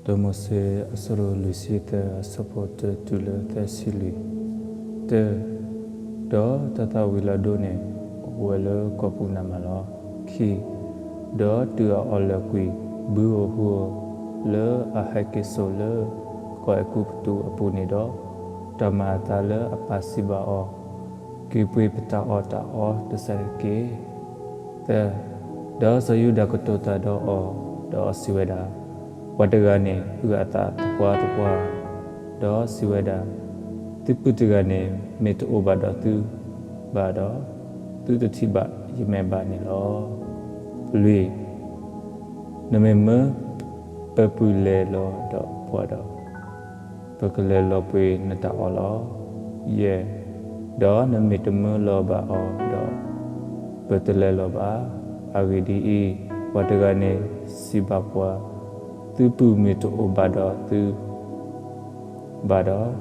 တၢမိၤၡ့ အဆၢဒိၣ်လွံၢ်ဆံသၢ အဆၢဖိတၢတုၤလၢသၢဆံလွံၢ်. တၢ, ဒီးတၢ်သၣ်ဝံၤလီၤဒိန့ၣ် အိၣ်ဝဲလၢကီၢ်ပူၤနၤမးလီၤ. ခံ, ဒီးတုၤအအီၣ်လၢာ်ကွံာ် ဘုဧိၤဟုဧိၤ လၢအဟဲက့ၤစိာ်လၢ ကီၢ်အဲၤကူပတူးအပူၤန့ၣ်ဒီး, တၢ်မၤအသးလၢအပၢ်စံးဘၣ်အီၤ, က့ၤပှ့ၤပတၢ်အီၣ်တၢ်အီတစဲးတက့ၢ်. သၢ, ဒီးစီၤယူဒၤကတိၤတၢ်ဒီးအီၤ, ဒီးစံးဝဲဒၣ်, ပှၤတဂၤန့ၣ် အုၣ်အသးသပှၢ်သပှၢ်, ဒီးစံးဝဲဒၣ်, သုပုၢ်တဂၤန့ၣ် မ့ၢ်တအိၣ်ဘၣ်ဒီးသုဘၣ်ဒီး, သုတထံၣ်ဘၣ်ယမဲာ်ဘၣ်န့ၣ်လီၤ. လွံၢ်, နမ့ၢ်မၢပပုၢ်လဲၤလီၤဒီးပှၤဒီး, ပကလဲၤလီၤပှ့ၤနတၢ်အီၣ်လီၤ. ယဲၢ်, ဒီးနမ့ၢ်တမၢလီၤဘၣ်အီၤဒီး, ပတလဲၤလီၤဘၣ်. အဂ့ၢ်ဒ်အံၤ, ပှၤတဂၤန့ၣ်စံးဘၣ်ပှၤ, သုပုၢ်မ့ၢ်တအိၣ်ဘၣ်ဒီးသုဘၣ်ဒီး,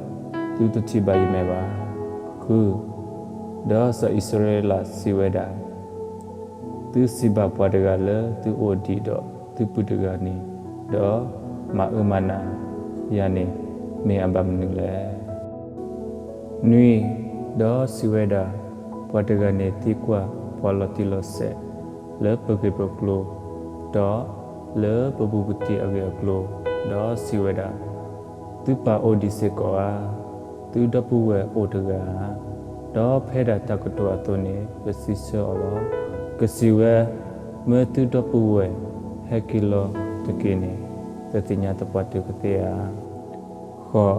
သုတထံၣ်ဘၣ်ယမဲာ်ဘၣ်. ဃု, ဒီးစီၤအံၣ်စရ့လးစံးဝဲဒၣ်, သုစံးဘၣ်ပှၤတဂၤလၢသုအိၣ်ဒံးဒီးသုပုၢ်တဂၤန့ၣ်, ဒီးမၤအၢမၤနးယၤန့ၣ် မ့ၢ်အဘၣ်မနုၤလဲၣ်. နွံ, ဒီးစံးဝဲဒၣ်, ပှၤတဂၤန့ၣ်သံကွၢ်ပှၤလီၤတံၢ်လီၤဆဲး လၢပဂ့ၢ်ပကျိၤ, ဒီးလၢပဘူးပတံၢ်အဂ့ၢ်အကျိၤ, ဒီးစံးဝဲဒၣ်, သုပၢ်အိၣ်ဒံးစ့ၢ်ကီးဧါ. သုဒီပုၢ်ဝဲၢ်အိၣ်တဂၤဧါ. ဒီးဖဲဒၣ်တၢ်ကတိၤအသိးန့ၣ် ပစံးဆၢအီၤလီၤ. ကစံးဝဲ, မၢသုဒီပုၢ်ဝဲၢ်ဟဲက့ၤလီၤတက့ၢ်န့ၣ်, တသ့ၣ်ညါသပှၢ်တၢၢ်ကသ့ဧါ. ဃိး,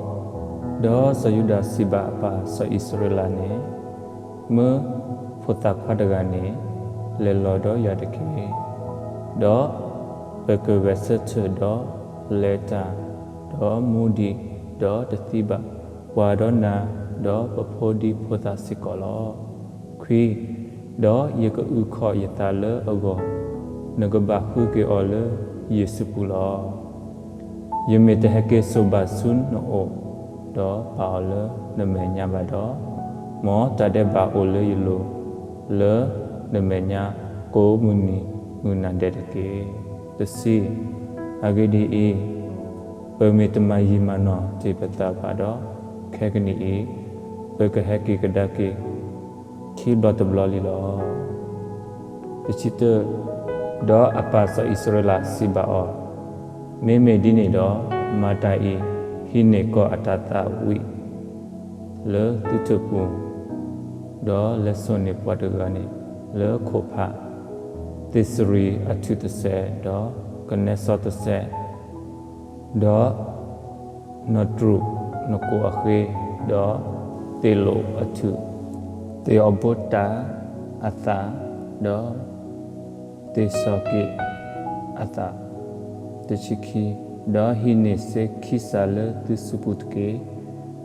ဒီးစီၤယူဒၤစံးဘၣ်အပၢ်စီၤအံၣ်စရ့လးန့ၣ်, မၢဖိသၣ်ခွါတဂၤန့ၣ် လဲၤလီၤဒီးယၤတက့ၢ်. ဒီးပကဂဲၤဆၢထၢၣ်ဒီးလဲၤတၢ်, ဒီးမူဒံး, ဒီးတသံဘၣ်, ပှၤဒီးနၤ, ဒီးပဖိဒံဖိသၣ်စ့ၢ်ကီးလီၤ. ခွံ, ဒီးယကအုၣ်ခီၣ်ယသးလၢအဂီၢ်, နကဘၣ်ဃုက့ၤအီၤလၢယစုပူၤလီၤ. ယမ့ၢ်တဟဲက့ၤစိာ်ဘၣ်ဆူနအိၣ်, ဒီးပာ်အီၤလၢနမဲာ်ညါဘၣ်ဒီး, မ်တၢ်ဒဲးဘးအိၣ်လၢယလိၤ, လၢနမဲာ်ညါကိးမုၢ်နံၤမုၢ်နၤဒဲးတက့ၢ်. တဆံ, အဂ့ၢ်ဒ်အံၤ, ပမ့ၢ်တမၤယံာ်မၤနီၢ်တ့ၢ်ပသးဘၣ်ဒီး, ခဲကနံၣ်အံၤ, ပကဟဲက့ၤကဒါက့ၤ ခံဘျီတဘျီလံလီၤ. တဆံတၢ, ဒီးအပၢ်စီၤအံၣ်စရ့လးစံးဘၣ်အီၤ, မ့မ့ၢ်ဒ်န့ၣ်ဒီး, မၤတၢ်အံၤ, ဟံးန့ၢ်ကီၢ်အတၤသၣ်ဝံၤလၢသုထၢၣ်ပူၤ, ဒီးလဲၤစိာ်န့ၢ်ပှၤတဂၤန့ၣ်လၢခိၣ်ဖး, သ့ၣ်စရံၤအထူၣ်တစဲး, ဒီးကနဲစီတစဲး, ဒီး နီၢ်တြူးနကိၣ်အဃ့, ဒီးသ့ၣ်လိာ်အထူၣ်, သ့ၣ်အီဘိတၢ်အသၣ်, ဒီးသ့ၣ်စီၤက့ၣ်အသၣ်, တဆံခံ, ဒီးဟံးန့ၢ်စ့ခံစးလၢသုစုပူၤတက့ၢ်.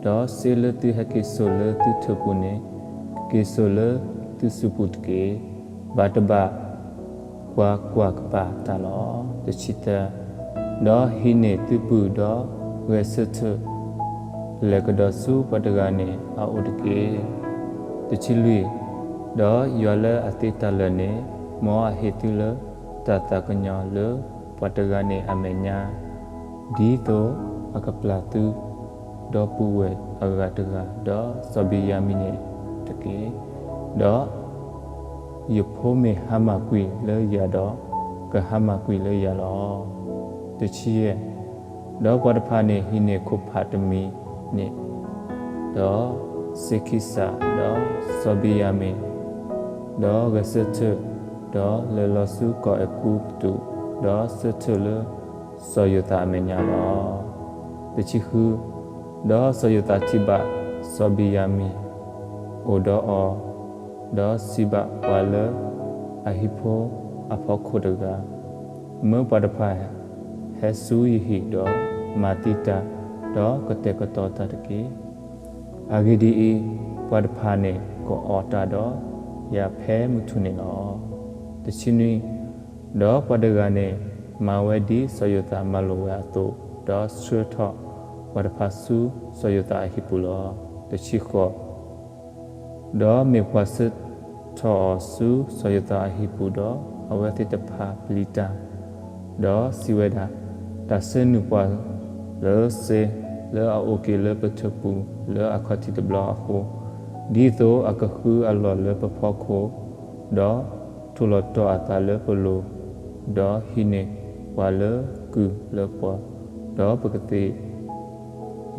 ဒီးစ့လၢသုဟဲက့ၤစိာ်လၢသုထၢၣ်ပူၤန့ၣ်, က့ၤစိာ်လၢသုစုပူၤတက့ၢ်. ဘၣ်တဘၣ် ပှၤကွၢ်ကပၤတၢ်လီၤ. တဆံသၢ, ဒီးဟံးန့ၢ်သုပုၢ်ဒီးဂဲၤဆၢထၢၣ် လဲၤကဒီးဆူပှၤတဂၤန့ၣ်အအိၣ်တက့ၢ်. တဆံလွံၢ်, ဒီးယွၤလၢအသ့တၢ်လၢာ်န့ၣ်, မ်အဟ့ၣ်သုလၢတၢ်သးကညီၤလၢပှၤတဂၤန့ၣ်အမဲာ်ညါ, ဒ်သိးအကပျၢ်သု ဒီပုၢ်ဝဲၢ်အဂၤတဂၤ, ဒီးစီၤဘ့ၣ်ယၤမံၣ်န့ၣ်တက့ၢ်. ဒီးယဖိမ့ၢ်ဟါမၢ်ကွံာ်လၢယၤဒီး, ကဟါမၢ်ကွံာ်လၢယၤလီၤ. တဆံယဲၢ်, ဒီးပှၤတဖၣ်န့ၣ်ဟံးန့ၢ်ခိၣ်ဖးတမံၤန့ၣ်, ဒီးစ့ခံစး, ဒီးစီၤဘ့ၣ်ယၤမံၣ်, ဒီးဂဲၤဆၢထၢၣ်, ဒီးလဲၤလီၤဆူကီၢ်အဲၤကူပတူး, ဒီးဆၢထၢၣ်လၢစီၤယိၤသးအမဲာ်ညါလီၤ. တဆံဃု, ဒီးစီၤယိၤသးထံၣ်ဘၣ်စီၤဘ့ၣ်ယၤမံၣ်အိၣ်ဒီးအီၤ, ဒီးစံးဘၣ်ပှၤလၢအဟံၣ်ဖိအဖီခိၣ်တဂၤ, မၢပှၤတဖၣ်ဟဲဆူယဟံၣ်ဒီးမၤသံတၢ်, ဒီးကတဲာ်ကတီၤတၢ်တက့ၢ်. အဂ့ၢ်ဒ်အံၤ, ပှၤတဖၣ်န့ၣ်ကအီၣ်တၢ်ဒီးယၤဖဲမုၢ်ထူၣ်န့ၣ်လီၤ. တဆံနွံ, ဒီးပှၤတဂၤန့ၣ်မၤဝဲဒ်စီၤယိၤသးမၢလိာ်ဝဲအသိး, ဒီးဆှၢထီၣ်ပှၤတဖၣ်ဆူစီၤယိၤသးအဟံၣ်ပူၤလီၤ. တဆံဃိး, ဒီးမ့ၢ်ပှၤဆှၢထီၣ်အီၤဆူစီၤယိၤသးအဟံၣ်ပူၤဒီး, အဝဲသ့ၣ်တဖၣ်ပျံၤတၢ်, ဒီးစံးဝဲဒၣ်, တၢ်ဆှၢနုာ်ပှၤလၢစ့လၢအအိၣ်က့ၤလၢပထၢၣ်ပူၤလၢအခီၣ်ထံးတဘျီအဃိ, ဒ်သိးအကဃုအလီၢ်လၢပဖီခိၣ်, ဒီးထိၣ်လီၤတီၤအသးလၢပလိၤ, ဒီးဟံးန့ၢ်ပှၤလၢကုၢ်လၢပှၤ, ဒီးပကသ့ၣ်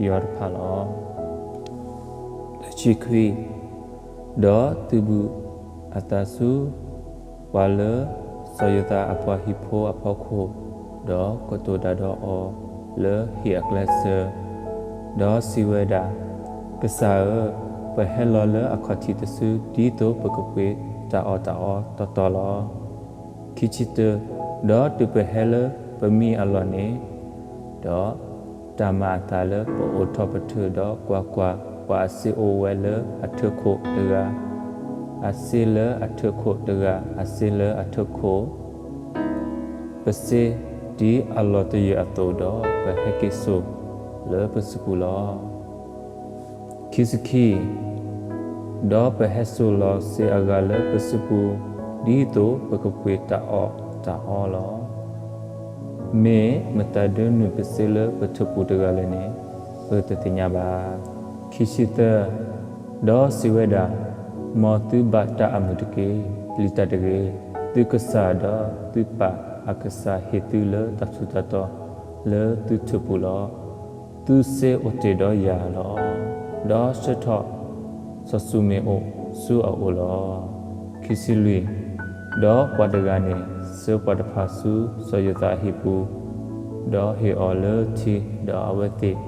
ယွၤတဖၣ်လီၤ. တဆံခွံ, ဒီးသုးဘူးအသးဆူပှၤလၢစီၤယိၤသးအပှၤဟံၣ်ဖိအဖီခိၣ်, ဒီးကတိၤတၢ်ဒီးအီၤလၢဟံၣ်အကျဲစၢၤ, ဒီးစံးဝဲဒၣ်, ကစၢ်ဧၢ, ပဟဲလီၤလၢအခီၣ်ထံးတစု ဒ်သိးပကပှ့ၤတၢ်အီၣ်တၢ်အီတီတီလီၤ. ခံဆံတၢ, ဒီးတုၤပဟဲလၢပမံအလီၢ်န့ၣ်, ဒီးတၢ်မၤအသးလၢပအိးထီၣ်ပထၢၣ်, ဒီးကွၢ်ကွၢ်, ပှၤအစ့အိၣ်ဝဲလၢအထၢၣ်ခိၣ်တဂၤ, အစ့လၢအထၢၣ်ခိၣ်တဂၤ, အစ့လၢအထၢၣ်ခိၣ်, ပစ့ဒ်အလီၢ်တယၢၢ်အသိးဒီး, ပဟဲက့ၤစိာ်လၢပစုပူၤလီၤ. ခံဆံခံ, ဒီးပဟဲစိာ်လီၤစ့အဂၤလၢပစုပူၤ, ဒ်သိးပကပှ့ၤတၢ်အီၣ်တၢ်အီလီၤ. မ့ၢ်မတၤဒၢနုာ်ပစ့လၢပထၢၣ်ပူၤတဂၤလဲၣ်န့ၣ်, ပတသ့ၣ်ညါဘၣ်. ခံဆံသၢ, ဒီးစံးဝဲဒၣ်, မ်သုဘၣ်တၢ်အမုာ်တက့ၢ်. ပျံၤတၢ်တဂ့ၤ. သုကစၢ်ဒီးသုပၢ်အကစၢ်ဟ့ၣ်သုလၢတၢ်ဆူးတၢ်တီလၢသုထၢၣ်ပူၤလီၤ. သုစ့အိၣ်တ့ၢ်ဒီးယၤလီၤ. ဒီးဆှၢထီၣ်စီၤၡူမ့ၣ်အိၣ်ဆူအအိၣ်လီၤ. ခံဆံလွံၢ်, ဒီးပှၤတဂၤန့ၣ်ဆှၢပှၤတဖၣ်ဆူစီၤယိၤသးအဟံၣ်ပူၤ, ဒီးဟ့ၣ်အီၤလၢထံ, ဒီးအဝဲသ့ၣ်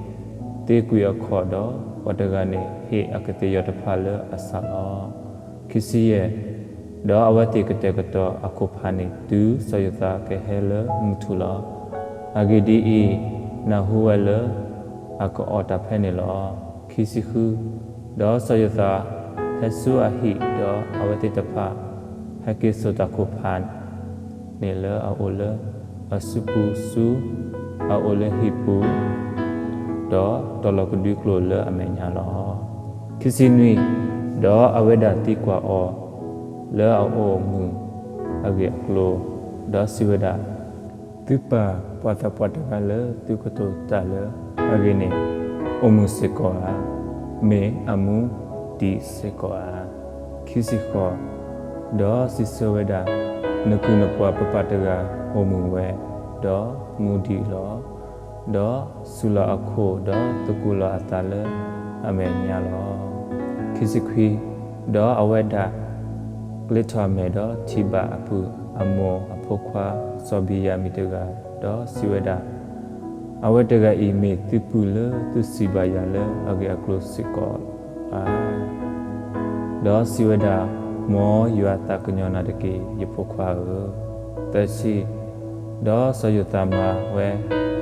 သ့ကွံာ်အခီၣ်, ဒီးပှၤတဂၤန့ၣ်ဟ့ၣ်အကသ့ၣ်ယီၤတဖၣ်လၢအဆၣ်လီၤ. ခံဆံယဲၢ်, ဒီးအဝဲသ့ၣ်ကတဲာ်ကတီၤအခိၣ်ဖးန့ၣ် တုၤစီၤယိၤသးကဟဲလၢမုၢ်ထူၣ်လီၤ. အဂ့ၢ်ဒ်အံၤ, နၢ်ဟူဝဲလၢအကအီၣ်တၢ်ဖဲန့ၣ်လီၤ. ခံဆံဃု, ဒီးစီၤယိၤသးဟဲဆူအဟံၣ်, ဒီးအဝဲသ့ၣ်တဖၣ်ဟဲက့ၤစိာ်တၢ်ခိၣ်ဖးန့ၣ်လၢအအိၣ်လၢအစုပူၤဆူအအိၣ်လၢဟံၣ်ပူၤ, ဒီးတီၤလီၤကဒွံကျိာ်လၢအမဲာ်ညါလီၤ. ခံဆံနွံ, ဒီးအဝဲဒၣ်သံကွၢ်အီၤလၢအအိၣ်မုာ်အဂ့ၢ်အကျိၤ, ဒီးစံးဝဲဒၣ်, သုပၢ်ပှၤသးပှၢ်တဂၤလၢသုကတိၤတၢ်လၢအဂ့ၢ်န့ၣ်, အိၣ်မုာ်စ့ၢ်ကီးဧါ, မ့ၢ်အမူဒံးစ့ၢ်ကီးဧါ. ခံဆံဃိး, ဒီးစံးဆၢဝဲဒၣ်, နကုၢ်နပှၤပပၢ်တဂၤအိၣ်မုာ်ဝဲ, ဒီးမူဒံးလီၤ. ဒီးစူၤလီၤအခိၣ်, ဒီးသကူးလီၤအသးလၢအမဲာ်ညါလီၤ. ခံဆံခွံ, ဒီးအဝဲဒၣ်ကျ့ထီၣ်အမဲာ်, ဒီးထံၣ်ဘၣ်အပုၢ်အမိၢ်အဖိခွါစီၤဘ့ၤယၤမံၣ်တဂၤ, ဒီးစံးဝဲဒၣ်, အဝဲတဂၤအံၤမ့ၢ်သုပုၢ်လၢသုစံးဘၣ်ယၤလၢအဂ့ၢ်အကျိၤစ့ၢ်ကီးဧါ. ဒီးစံးဝဲဒၣ်, မ်ယွၤသးကညီၤနၤတက့ၢ်, ယဖိခွါဧၢ. သၢဆံ, ဒီးစီၤယိၤသးမၤဝဲ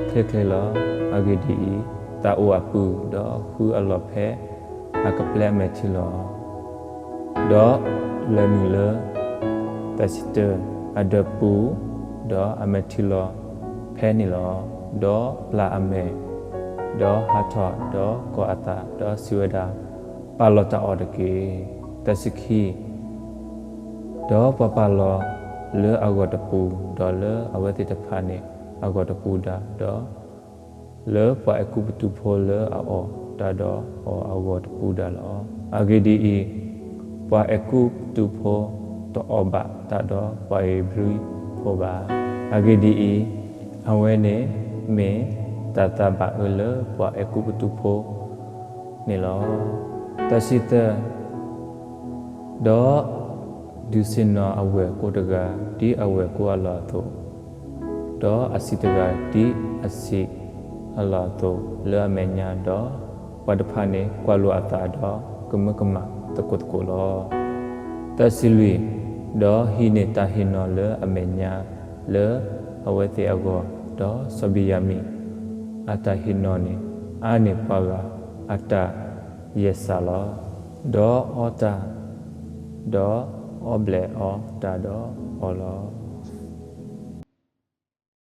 ချ့ချ့လီၤ. အဂ့ၢ်ဒ်အံၤ, သးအိၣ်အပုၢ်, ဒီးဃုအလီၢ်ဖဲအကပျဲအမဲာ်ထံလီၤ. ဒီးလဲၤနုာ်လၢ သၢဆံတၢ အဒၢးပူၤ, ဒီးအမဲာ်ထံလီၤဖဲန့ၣ်လီၤ. ဒီးပျၢ်အမဲာ်, ဒီးဟးထီၣ်, ဒီးကိးအသး, ဒီးစံးဝဲဒၣ်, ပာ်လီၤတၢ်အီၣ်တက့ၢ်. သၢဆံခံ, ဒီးပှၤပာ်လီၤလၢအဂီၢ်တပူၤ, ဒီးလၢအဝဲသ့ၣ်တဖၣ်န့ၣ်အဂီၢ်တပူၤဒၣ်, ဒီးလၢပှၤအဲၤကူပတူးဖိလၢအအီၣ်တၢ်ဒီးအီၣ်အဂီၢ်တပူၤဒၣ်လီၤ. အဂ့ၢ်ဒ်အံၤ, ပှၤအဲၤကူပတူးဖိတအီၣ်ဘၣ်တၢ်ဒီးပှၤဧ့ၤဘြံၤဖိဘၣ်. အဂ့ၢ်ဒ်အံၤ, အဝဲန့ၣ်မ့ၢ်တၢ်သးဘၣ်အၢလၢပှၤအဲၤကူပတူးဖိန့ၣ်လီၤ. သၢဆံသၢ, ဒီးဒုးဆ့ၣ်နီၤအဝဲၢ်ကိတဂၤ ဒ်အဝဲၢ်ကိအလီၢ်အသိး, ဒီးအဆံးတဂၤဒ်အဆံးအလီၢ်အသိးလၢအမဲာ်ညါ, ဒီးပှၤတဖၣ်န့ၣ်ကွၢ်လိာ်အသးဒီးကမၢကမၣ်သကိးသကိးလီၤ. သၢဆံလွံၢ်, ဒီးဟံးန့ၢ်တၢ်ဟ့ၣ်နီၤလၢအမဲာ်ညါလၢအဝဲသ့ၣ်အဂီၢ်, ဒီးစီၤဘ့ၤယၤမံၣ်အတၢ်ဟ့ၣ်နီၤန့ၣ် အါန့ၢ်ပှၤဂၤအတၢ်ယဲၢ်စၢ်လီၤ. ဒီးအီတၢ်, ဒီးအီဘျဲၣ်အီတၢ်ဒီးအီၤလီၤ.